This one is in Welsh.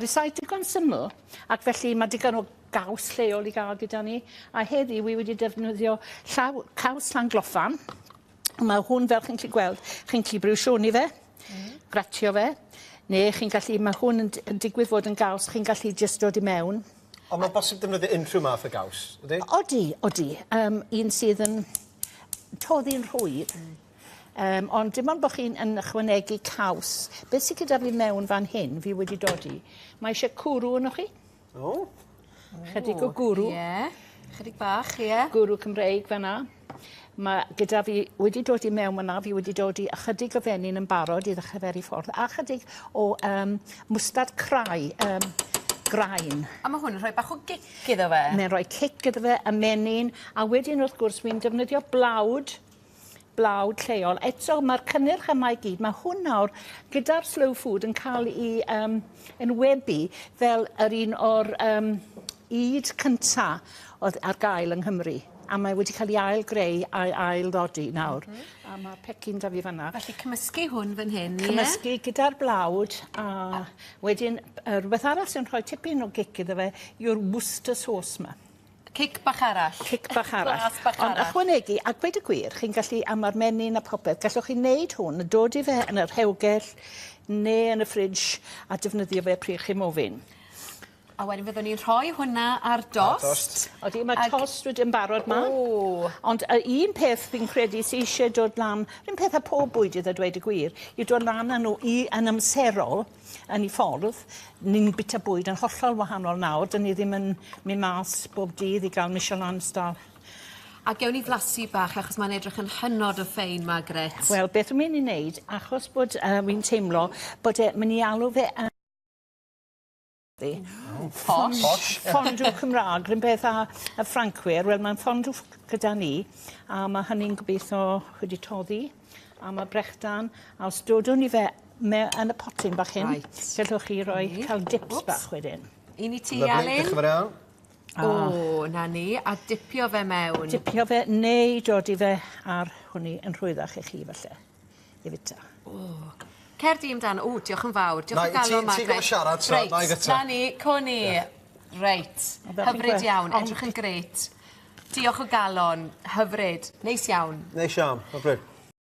Rysait digon syml, ac felly mae digon o gaws lleol i gael gyda ni. A heddi wi wedi defnyddio llaw, caws Llangloffan. Mae hwn, fel chi'n gallu gweld, chi'n gallu briwsioni fe, gratio fe, neu chi'n gallu, mae hwn yn, yn digwydd fod yn gaws chi'n gallu jyst dod i mewn. Ond mae'n bosib defnyddio unrhyw math o gaws, ydy? Odi, odi. Um, un sydd yn toddi'n rhwydd. Um, ond dim ond bod chi'n yn ychwanegu caws. Beth sydd gyda fi mewn fan hyn, fi wedi dodi, mae eisiau cwrw yno chi. O. Chydig o gwrw. Ie. Yeah. Chydig bach, ie. Yeah. Gwrw Cymreig fan'na. Mae gyda fi wedi dod i mewn fan'na, fi wedi dod i ychydig o fenyn yn barod i ddechrau fer i ffordd, a chydig o um, mwstad crai, um, graen. A mae hwn yn rhoi bach o gic iddo fe. Mae'n rhoi cic iddo fe, y menyn, a wedyn wrth gwrs wi'n defnyddio blawd blawd lleol. Eto, mae'r cynnyrch yma i gyd, mae hwn nawr gyda'r slow food yn cael ei um, enwebu fel yr un o'r um, ŷd cynta oedd ar gael yng Nghymru. A mae wedi cael ei ail-greu a'i ail-ddodi nawr. Mm -hmm. A mae'r pecyn da fi fanna. Felly cymysgu hwn fan hyn, ie? Cymysgu gyda'r blawd a wedyn rhywbeth arall sy'n rhoi tipyn o gic iddo fe yw'r Worcester sauce 'ma. Cic bach arall. Cic bach arall. Blas bach arall. Ond ychwanegu, a gweud y gwir, chi'n gallu, a ma'r menyn a popeth, gallwch chi wneud hwn, dod i fe yn y rhewgell neu yn y fridge a defnyddio fe pryd chi'n mofyn. A wedyn fyddwn ni'n rhoi hwnna ar dost. Ar dost. Odi, mae Ag... tost wedi yn barod ma. O! Ond y un peth fi'n credu sy eisiau dod lan, yr un peth â pob bwydydd a dweud y gwir, yw dod lan â nhw i yn amserol yn 'i ffordd. Ni'n bita bwyd yn hollol wahanol nawr, 'dyn ni ddim yn myn' mas bob dydd i ga'l Michelin star. A gewn ni flasu bach achos mae'n edrych yn hynod o ffein, Margaret. Wel, beth wi'n myn' i neud, achos bod yy wi'n teimlo bod e myn' i alw fe yn Posh. Posh. Fondue Cymra'g, 'run peth â y Ffrancwyr, wel mae'n fondue gyda ni, a ma' hynny'n gobitho wedi toddi, a ma' brechdan, a os dodwn ni fe me- yn y potyn bach hyn. Reit. Gallwch chi roi ca'l dips bach wedyn. Un i ti, Lyfli, Alun. diolch yn fawr iawn. O, 'na ni, a dipio fe mewn. Dipio fe neu dodi fe ar hwnny yn rhwyddach i chi falle i fita. O. Cer di amdano. O, diolch yn fawr. Diolch Na, o galon, ti- Margaret. ti'n gorfod siarad, so Reit, na i fyta. 'na ni, co ni. Reit. Hyfryd iawn, edrych yn grêt. Diolch o galon, hyfryd. Neis iawn. Neis iawn, hyfryd.